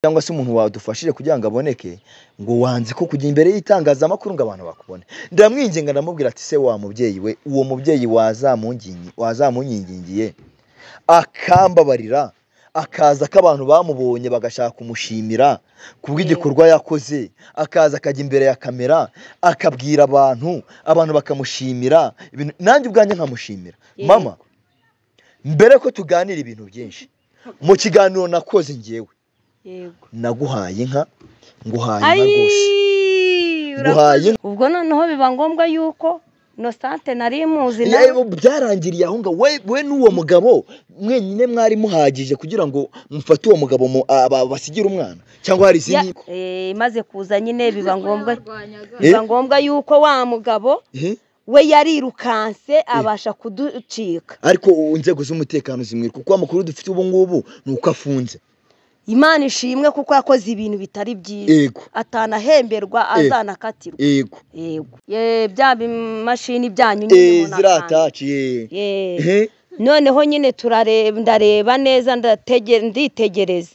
Cyangwa se umuntu wadufashije kugira ngo aboneke, ngo wanze ko kujya imbere y'itangazamakuru ngo abantu bakubone. Ndamwinginga, ndamubwira ati: "Se wa mubyeyi we, uwo mubyeyi wazamunyingingiye akambabarira, akaza ko abantu bamubonye bagashaka kumushimira kubw'igikorwa yakoze, akaza akajya imbere ya kamera akabwira abantu, abantu bakamushimira nanjye ubwanjye nkamushimira." Mama, mbere ko tuganira ibintu byinshi, mu kiganiro nakoze ngewe naguhaye inka, nguhaye inka rwose, nguhaye. Ubwo noneho biba ngombwa yuko Innocente nari muzi. Byarangiriye aho ngaho, we n'uwo mugabo mwenyine mwari muhagije kugira ngo mufate uwo mugabo basigire umwana, cyangwa hari izindi? Maze kuza nyine biba ngombwa yuko wa mugabo we yarirukanse abasha kuducika. Ariko inzego z'umutekano zimwiruka, kuko amakuru dufite ubu ngubu ni uko afunze. Imana ishimwe, kuko yakoze ibintu bitari byiza, atanahemberwa, azanakatirwa. Yego, bya bimashini byanyu nyine zirataci. Noneho nyine turareba, ndareba neza, nditegereza,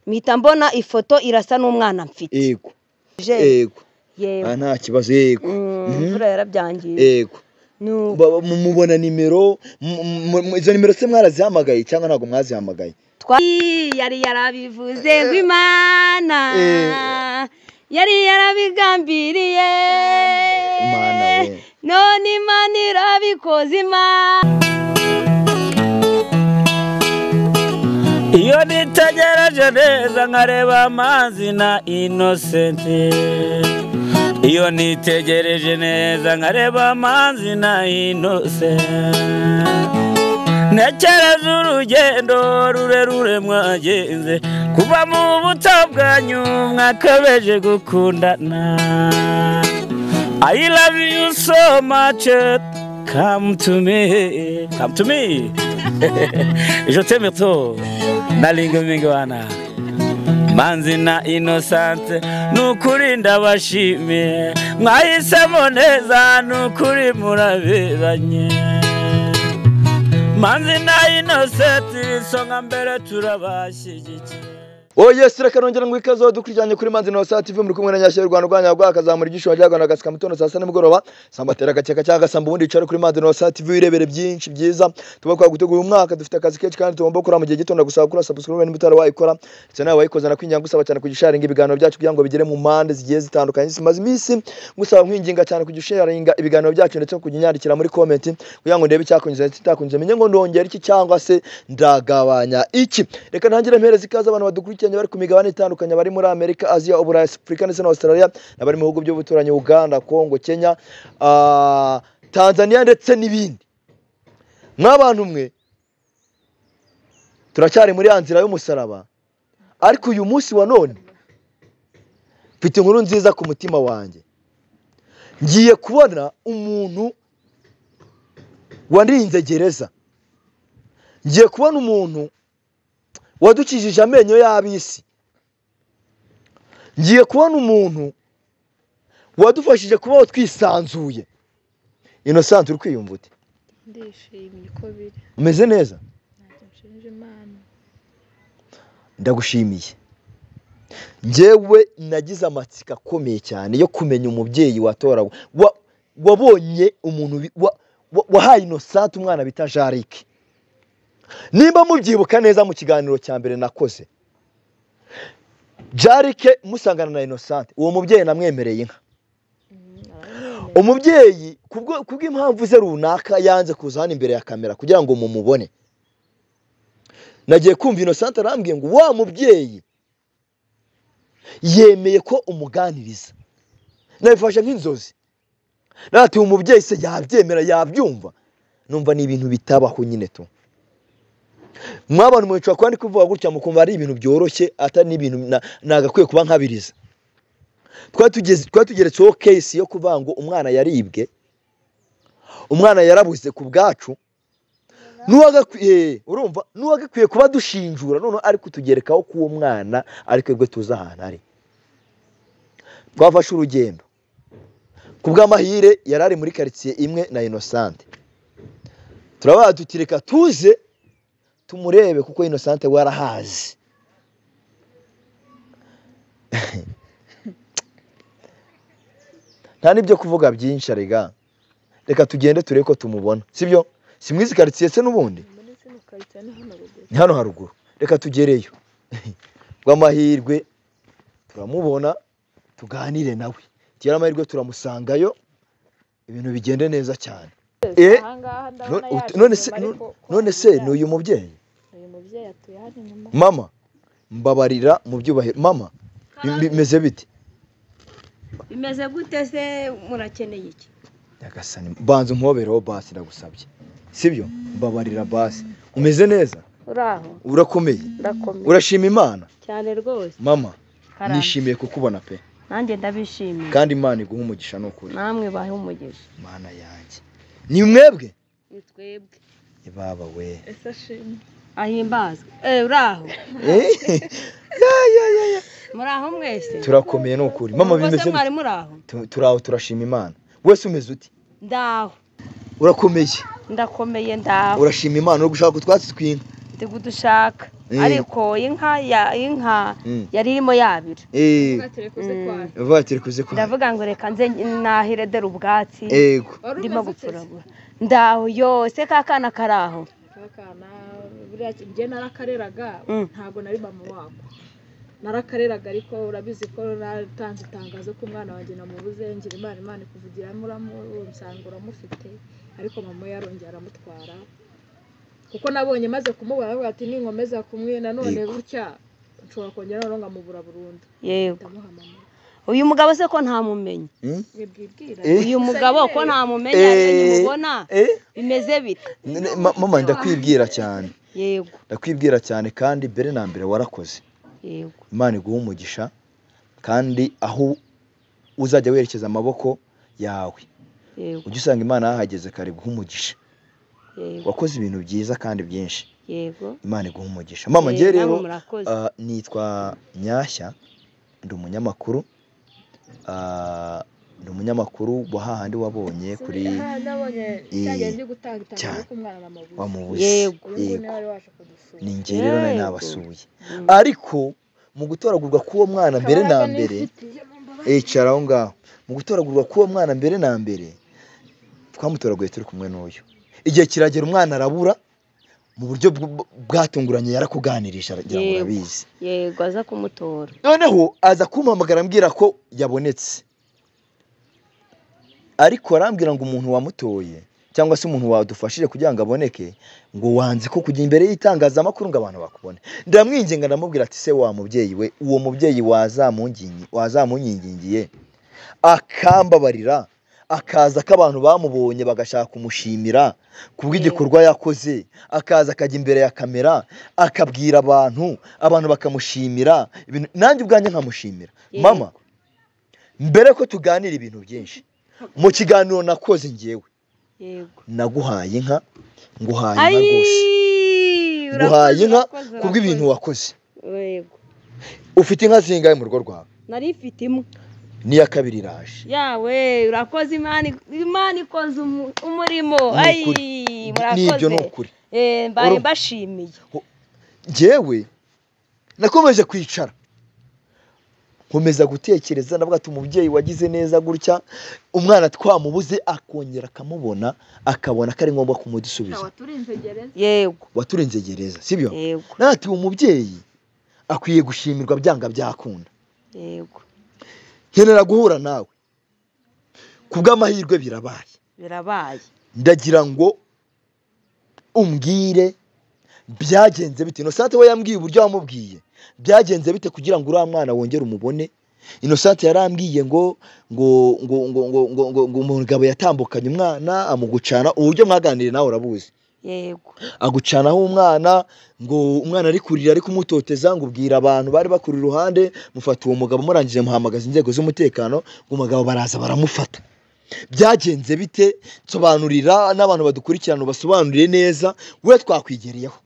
mpita mbona ifoto irasa n'umwana mfite. Yego, nta kibazo, yego. Imvura yarabyangiye. Yego, mubona nimero, izo nimero se mwarazihamagaye cyangwa ntabwo mwazihamagaye? Yari yarabivuze ngo Imana yari yarabigambiriye, none Imana irabikoze, Imana. Iyo nitegereje neza nkareba amazi na Inosenti, iyo nitegereje neza nkareba amazi na Inosenti, ntekereza urugendo rurerure mwagenze kuva mu buto bwanyu mwakabeje gukundana. I love you so much, come to me, come to me, je t'aime trop, nalinga mingi wana. Manzi na Innocent, nukuri ndabashimiye, mwahisemo neza, nukuri muraberanye. Manzi na Innocent, isonga mbere, turabashyigikiye. Oh yes, reka nongera ngo ikaze dukurikiranye kuri Manzi Innocent TV, muri kumwe na Nyashya Rwanda rwanya rwa akazamura igisho rya Rwanda gasika mutondo saa sita nimugoroba sambatera agakeka cyangwa gasamba, ubundi icare kuri Manzi Innocent TV wirebere byinshi byiza tuba twaguteguye. Umwaka dufite akazi kenshi kandi tugomba gukora mu gihe gito. Ndagusaba gukora subscribe niba utari wayikora, ndetse nawe wayikoze nakwinginga gusaba cyane kugisharinga ibiganiro byacu kugira ngo bigere mu mpande zigiye zitandukanye. Simaze iminsi ngusaba, nkwinginga cyane kugisharinga ibiganiro byacu, ndetse no kujya muri comment kugira ngo ndebe icyakunyuze ndetse itakunyuze, menye ngo ndongera iki cyangwa se ndagabanya iki. Reka ntangire mpereza ikaze abantu badukurikiranye bari ku migabane itandukanye, bari muri Amerika, Aziya, Uburayi, Afurika ndetse na Australia, n'abari mu bihugu by'ubuturanyi: Uganda, Congo, Kenya, Tanzania ndetse n'ibindi. Mw'abantu mwe, turacyari muri ya nzira y'umusaraba, ariko uyu munsi wa none mfite inkuru nziza ku mutima wanjye. Ngiye kubona umuntu warinze gereza, ngiye kubona umuntu wadukijije amenyo y'ab'isi, ngiye kubona umuntu wadufashije kubaho twisanzuye. Innocent, uri kwiyumva ute? Ndishimye uko biri. Umeze neza? Ntacyo nshinja Imana. Ndagushimiye. Njyewe nagize amatsiko akomeye cyane yo kumenya umubyeyi watorawe, wabonye umuntu wahaye Innocent umwana bita Jarike. Nimba mubyibuka neza, mu kiganiro cya mbere nakoze, Jarike musangana na Innocent, uwo mubyeyi namwemereye inka. Umubyeyi kubw'impamvu ze runaka yanze kuza hano imbere ya kamera kugira ngo mumubone. Nagiye kumva Innocent arambwiye ngo wa mubyeyi yemeye ko umuganiriza. Nabifashe nk'inzozi, nati umubyeyi se yabyemera, yabyumva? Numva ni ibintu bitabaho nyine tu. Mw'abantu mwicara kuba ndi kuvuga gutya mukumva ari ibintu byoroshye, atari n'ibintu nagakwiye kuba nkabiriza. Twari tugeretseho case yo kuvuga ngo umwana yaribwe, umwana yarabuze ku bwacu. N'uwagakwiye, urumva, n'uwagakwiye kuba dushinjura noneho ari kutugerekaho k'uwo mwana, ariko twebwe tuzi ahantu ari. Twafashe urugendo, ku bw'amahire yari ari muri karitsiye imwe na Innocent. Turabaha tuti: "Reka tuze." tumurebe kuko Innocente we arahazi. Nta nibyo kuvuga byinshi arega, reka tugende turebe ko tumubona, sibyo? Si mwizi quartier se n'ubundi ni hano haruguru, reka tugereyo bw'amahirwe turamubona tuganire nawe, tugera amahirwe turamusangayo, ibintu bigende neza cyane. None se ni uyu mubyeyi? Mama mbabarira mu byubahiro, mama bimeze bite? Bimeze gute se, murakeneye iki? Nyagasani banza umpobereho basi, ndagusabye, sibyo? Mbabarira basi. Umeze neza? Uraho? Urakomeye? Ndakomeye. Urashima Imana cyane rwose. Mama nishimiye kukubona pe. Nanjye ndabishimiye. Kandi Imana iguhe umugisha n'ukuri. Namwe bahe umugisha. Mana yanjye. Ni mwebwe? Ni twebwe. Ibaba we. Ese ashimwe. Ahimbazwe. Uraho? Ya ya ya ya. Muraho mwese? Turakomeye n'ukuri. Mama bimeze mwari muraho? Turaho turashima Imana. Wese umeze uti? Ndaho. Urakomeye? Ndakomeye ndaho. Urashima Imana, uri gushaka utwatsi tw'inka? Ndi gudushaka. Ariko inka ya inka yari irimo yabira. Ndavuga ngo reka nze nahire dore ubwatsi. Ndimo gupfuragura. Ndaho yose kakana karaho. Kakana buriya njye narakareraga ntago nari mama wako. Narakareraga ariko urabizi ko natanze itangazo ko umwana wanjye namubuze, ngira Imana Imana ikuvugiramo uramusanga uramufite, ariko mama yarongera aramutwara. Kuko nabonye maze kumubona avuga ati ninkomeza kumwe nanone gutya nshobora kongera none ngamubura burundu. Yego. Uyu mugabo se ko ntamumenye? Uyu mugabo ko ntamumenye nimubona bimeze bite? Mama ndakwibwira cyane. Yego. Ndakwibwira cyane kandi mbere na mbere warakoze. Yego. Imana iguhe umugisha kandi aho uzajya werekeza amaboko yawe. Yego. Ujye usanga Imana yahageze kare guha umugisha. Yego. Wakoze ibintu byiza kandi byinshi. Yego. Imana iguhe umugisha. Mama ngiye rero nitwa Nyashya, ndi umunyamakuru. Ndi umunyamakuru wa hahandi wabonye kuri wamubuze. Yego. Ni njye rero nari nabasuye. Ariko mu gutoragurwa k'uwo mwana mbere na mbere, icara aho ngaho. Mu gutoragurwa k'uwo mwana mbere na mbere twamutoraguye turi kumwe n'uyu. Igihe kiragera umwana arabura mu buryo bwatunguranye, yarakuganirije aragira ngo urabizi. Yego, aza kumutora. Noneho aza kumpamagara ambwira ko yabonetse. Ariko arambwira ngo umuntu wamutoye cyangwa se umuntu wadufashije kugira ngo aboneke, ngo wanze ko kujya imbere y'itangazamakuru ngo abantu bakubone. Ndamwinginga ndamubwira ati se wa mubyeyi we, uwo mubyeyi wazamunyingingiye akambabarira, akaza ko abantu bamubonye bagashaka kumushimira kubw'igikorwa yakoze, akaza akajya imbere ya kamera akabwira abantu, abantu bakamushimira, nanjye ubwanjye nkamushimira. Mama mbere ko tuganira ibintu byinshi mu kiganiro nakoze ngewe, Yego. Naguhaye inka, nguhaye inka rwose. Nguhaye inka kubw'ibintu wakoze. Yego. Ufite inka zingahe mu rugo rwawe? Nari mfite imwe. Niya kabiri iraje. Yawe urakoze, Imana ikoze umurimo. Ai murakoze. Nibyo nukuri. Mbaye mbashimiye. Ngewe nakomeje kwicara nkomeza gutekereza, ndavuga ati umubyeyi wagize neza gutya, umwana twamubuze akongera akamubona, akabona ko ari ngombwa kumudusubiza. Yego. Waturinze gereza, sibyo? Yego. Nati umubyeyi akwiye gushimirwa byanga byakunda. Yego. Nkenera guhura nawe. Kubw'amahirwe birabaye. Birabaye. Ndagira ngo umbwire byagenze bite. Innocente we yambwiye uburyo wamubwiye. Byagenze bite kugira ngo uriya mwana wongere umubone? Innocente yarambwiye ngo ngo ngo ngo ngo ngo ngo ngo umugabo yatambukanye umwana amugucana, uburyo mwaganiriye nawe urabuzi. Yego. Agucanaho umwana, ngo umwana ari kurira ari kumutoteza, ngo ubwira abantu bari bakuri iruhande mufata uwo mugabo, murangije muhamagaza inzego z'umutekano, ngo umugabo baraza baramufata. Byagenze bite? Nsobanurira n'abantu badukurikirana basobanurire neza, we twakwigereyeho.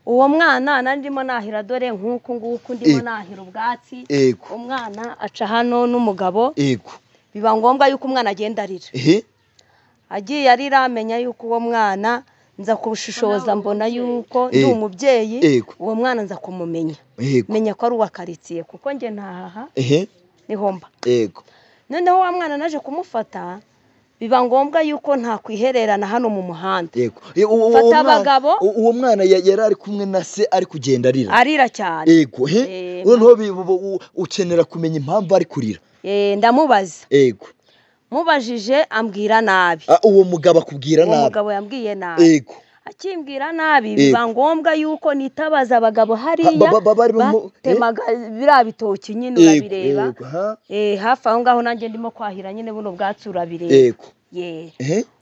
Uwo mwana nari ndimo nahira dore nk'uku nguku ndimo nahira ubwatsi. Umwana aca hano n'umugabo. Yego. Biba ngombwa yuko umwana agenda arira. Agiye arira amenya yuko uwo mwana Nza kubushishoza mbona yuko ndi umubyeyi, uwo mwana nza kumumenya, menya ko ari uwa karitsiye kuko njye ntahaha niho mba. Noneho wa mwana naje kumufata, biba ngombwa yuko ntakwihererana hano mu muhanda. Fata abagabo. Uwo mwana yari ari kumwe na se ari kugenda arira. Arira cyane. Noneho ukenera kumenya impamvu ari kurira. Ndamubaza. Mubajije ambwira nabi. Uwo mugabo akubwira nabi. Uwo mugabo yambwiye nabi. Akimbwira nabi biba ngombwa yuko nitabaza abagabo hariya batemaga biriya bitoki nyine urabireba. Hafi aho ngaho nanjye ndimo kwahira nyine buno bwatsi urabireba.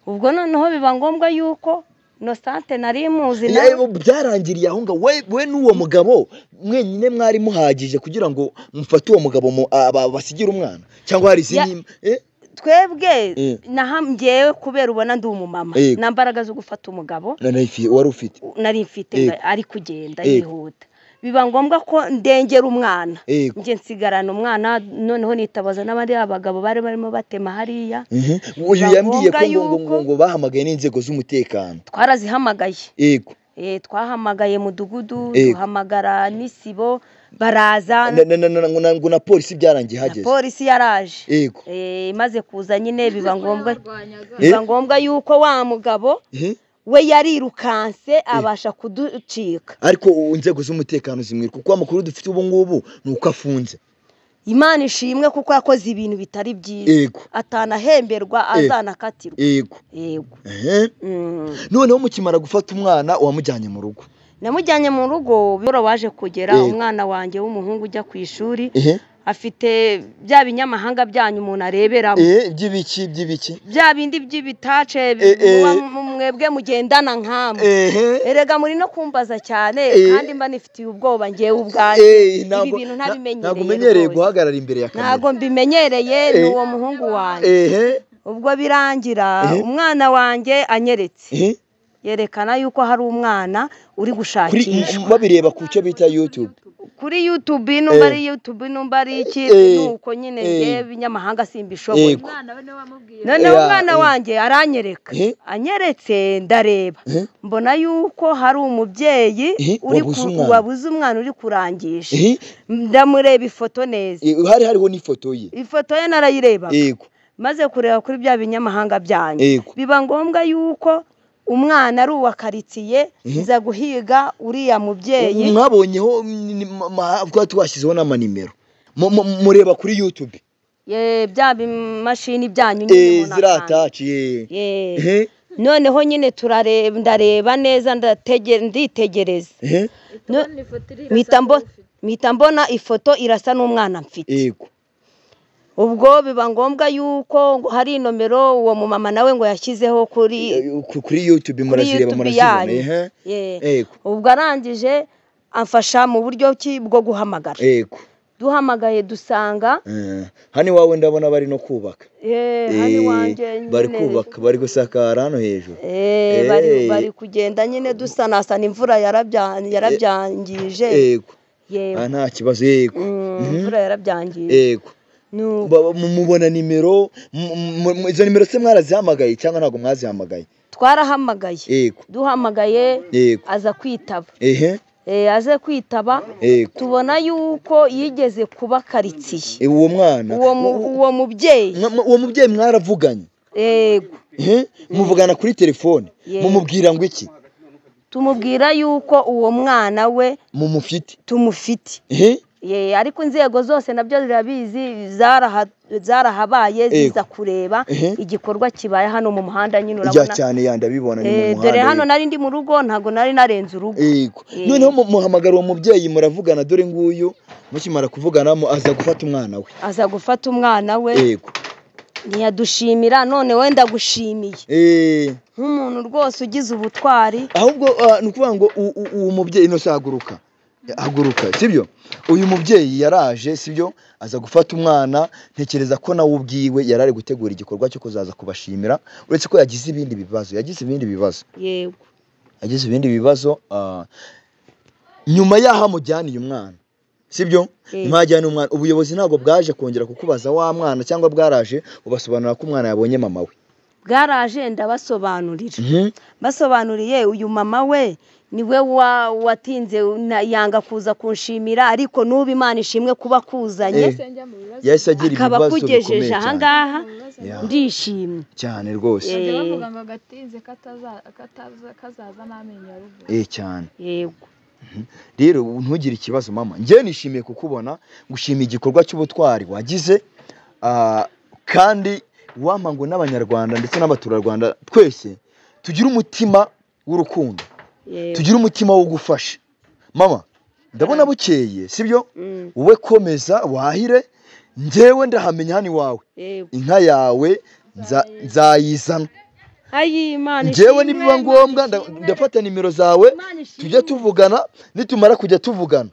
Ubwo noneho biba ngombwa yuko Innocente nari muzi nawe byarangiriye aho ngaho we n'uwo mugabo mwenyine mwari muhagije kugira ngo mufate uwo mugabo basigire umwana cyangwa hari izindi. Twebwe ngewe kubera ubona ndi umumama nta mbaraga zo gufata umugabo wari ufite nari mfite ari kugenda yihuta, biba ngombwa ko ndengera umwana, njye nsigarana umwana. Noneho nitabaza n'abandi abagabo bari barimo batema hariya. Uyu yambwiye ko ngo bahamagaye n'inzego z'umutekano. Twarazihamagaye. Twahamagaye mudugudu, duhamagara n'isibo, baraza ngo na polisi byarangiye hageze. Polisi yaraje. Imaze kuza nyine biba ngombwa yuko wa mugabo we yarirukanse abasha kuducika. Ariko inzego z'umutekano zimwe kuko amakuru dufite ubu ngubu ni uko afunze. Imana ishimwe kuko yakoze ibintu bitari byiza, atanahemberwa azanakatirwa. Yego. Noneho mukimara gufata umwana wamujyanye mu rugo. Namujyanye mu rugo, biro waje kugera umwana wanjye w'umuhungu ujya ku ishuri, afite bya binyamahanga byanyu umuntu areberamo. By'ibiki by'ibiki? Bya bindi by'ibitace mwebwe mugendana nkamwe. Erega muri no kumbaza cyane kandi mba nifitiye ubwoba ngewe ubwanjye. Ibi bintu ntabimenyereye. Ntabwo umenyereye guhagarara imbere ya kamera. Ntabwo mbimenyereye, ni uwo muhungu wanjye. Ubwo birangira umwana wanjye anyeretse. Yerekana yuko hari umwana uri gushakishwa. Babireba ku cyo bita YouTube. Kuri YouTube numba ari YouTube numba ari iki nuko nyine nge binyamahanga simbishoboye. Noneho umwana wanjye aranyereka, anyeretse ndareba mbona yuko hari umubyeyi uri wabuze umwana uri kurangisha. Ndamureba ifoto neza. Hari hariho n'ifoto ye. Ifoto ye narayireba. Maze kureba kuri bya binyamahanga byanyu, biba ngombwa yuko umwana ari uwa karitsiye, nza guhiga uriya mubyeyi. Mwabonyeho twashyizeho n'amanimero mureba kuri YouTube. Bya bimashini byanyu nyine zirataci. Noneho nyine turareba, ndareba neza, nditegereza, mpita mbona ifoto irasa n'umwana mfite. Ubwo biba ngombwa yuko ngo hari inomero uwo mumama nawe ngo yashyizeho kuri YouTube murazireba murazibona. Ubwo arangije amfasha mu buryo ki bwo guhamagara. Duhamagaye dusanga hano iwawe ndabona bari no kubaka. Hano iwanjye bari kubaka, bari gusakara hano hejuru. Bari kugenda nyine dusanasana, imvura yarabyangije. Nta kibazo. Imvura yarabyangije. Mubona nimero, izo nimero se mwarazihamagaye cyangwa ntabwo mwazihamagaye? Twarahamagaye. Duhamagaye aza kwitaba. Aze kwitaba, tubona yuko yigeze kuba karitsiye. Uwo mwana, uwo mubyeyi, uwo mubyeyi mwaravuganye? Yego. Muvugana kuri telefone, mumubwira ngo iki? Tumubwira yuko uwo mwana we mumufite, tumufite. Ariko inzego zose nabyo zirabizi, zarahabaye ziza kureba igikorwa kibaye hano mu muhanda nyine urabona cyane. Ndabibona ni mu muhanda. Dore hano nari ndi mu rugo, ntago nari narenze urugo. Noneho muhamagara uwo mubyeyi muravugana, dore nguyu mukimara kuvugana aza gufata umwana we. Aza gufata umwana we. Ntiyadushimira, none wenda gushimiye nk'umuntu rwose ugize ubutwari. Ahubwo ni ukuvuga ngo uwo mubyeyi ino haguruka haguruka, sibyo? Uyu mubyeyi yaraje, sibyo, aza gufata umwana. Ntekereza ko nawe ubwiwe yarari gutegura igikorwa cyo kuzaza kubashimira, uretse ko yagize ibindi bibazo. Yego, yagize ibindi bibazo nyuma yaho amujyaniye umwana, sibyo? Mwajyana umwana, ubuyobozi ntabwo bwaje kongera kukubaza wa mwana, cyangwa bwaraje ubasobanura ko umwana yabonye mama we? Bwaraje ndabasobanurira. Basobanuriye uyu mama we niwe watinze yanga kuza kunshimira, ariko n'ubu Imana ishimwe kuba kuzanye. Yahise agira akaba ibibazo bikomeye akugejeje cyane. ahangaha, Yeah. ndishimye cyane rwose. Bajya bavuga ngo agatinze kazaza n'amenyo ya ruguru. Cyane. Yego. Rero ntugire ikibazo mama, njye nishimiye kukubona, ngushimiye igikorwa cy'ubutwari wagize, kandi wampa ngo n'Abanyarwanda ndetse n'abaturarwanda twese tugire umutima w'urukundo, tugire umutima wo gufasha. Mama, ndabona bukeye, sibyo? Wowe komeza wahire, njyewe ndahamenya hano iwawe. Inka yawe nzayizana. Njyewe nibiba ngombwa ndafata nimero zawe tujye tuvugana, nitumara kujya tuvugana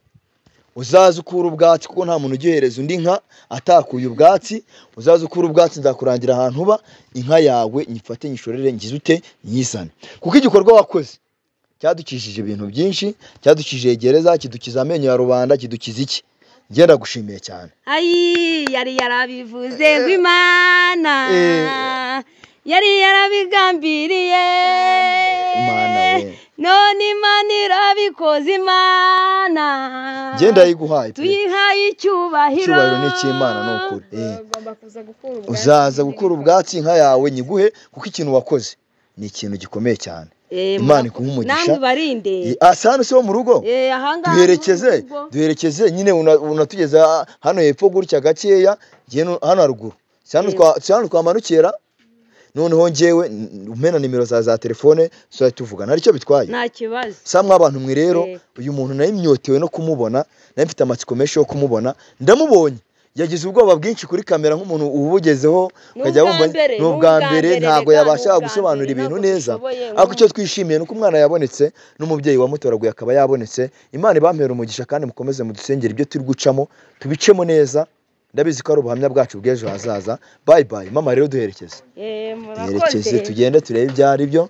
uzaza ukura ubwatsi, kuko nta muntu ugihereza undi nka atakuye ubwatsi. Uzaza ukura ubwatsi, nzakurangira ahantu uba, inka yawe nyifate nyishorere ngize ute nyizane. Kuko igikorwa wakoze cyadukijije ibintu byinshi, cyadukijije gereza, kidukiza amenyo ya rubanda, kidukiza iki. Njye ndagushimiye cyane. Ayi, yari yarabivuze ngo Imana yari yarabigambiriye. Imana we. None Imana irabikoze. Imana Njye ndayiguhaye pe. Tuyihaye icyubahiro. Icyubahiro ni icy'Imana, ni ukuri. Ugomba kuza gukura ubwatsi. Uzaza gukura ubwatsi, inka yawe nyiguhe, kuko ikintu wakoze ni ikintu gikomeye cyane. Imana ikuhe umugisha. Namwe barinde. Hano si ho mu rugo? Ahangaha Duherekeze, mu rugo. duherekeze nyine, unatugeza hano hepfo gutya gakeya, njye hano haruguru. Si hano twamanukira, noneho njyewe umena nimero za telefone tuzajya tuvugana, hari icyo bitwaye? Nta kibazo. Sa mwabantu mwe rero, uyu muntu nari myotewe no kumubona, nari mfite amatsiko menshi yo kumubona, ndamubonye. Yagize ubwoba bwinshi kuri kamera nk'umuntu ubugezeho, ukajya wumva ni ubwa mbere, ntabwo yabasha gusobanura ibintu neza. Ariko icyo twishimiye ni uko umwana yabonetse, n'umubyeyi wamutoraguye akaba yabonetse. Imana ibampere umugisha, kandi mukomeze mudusengere, ibyo turi gucamo tubicemo neza. Ndabizi ko ari ubuhamya bwacu bw'ejo hazaza. Bye bye mama, rero duherekeze. Murakoze. Duherekeze tugende turebe ibyo ari byo.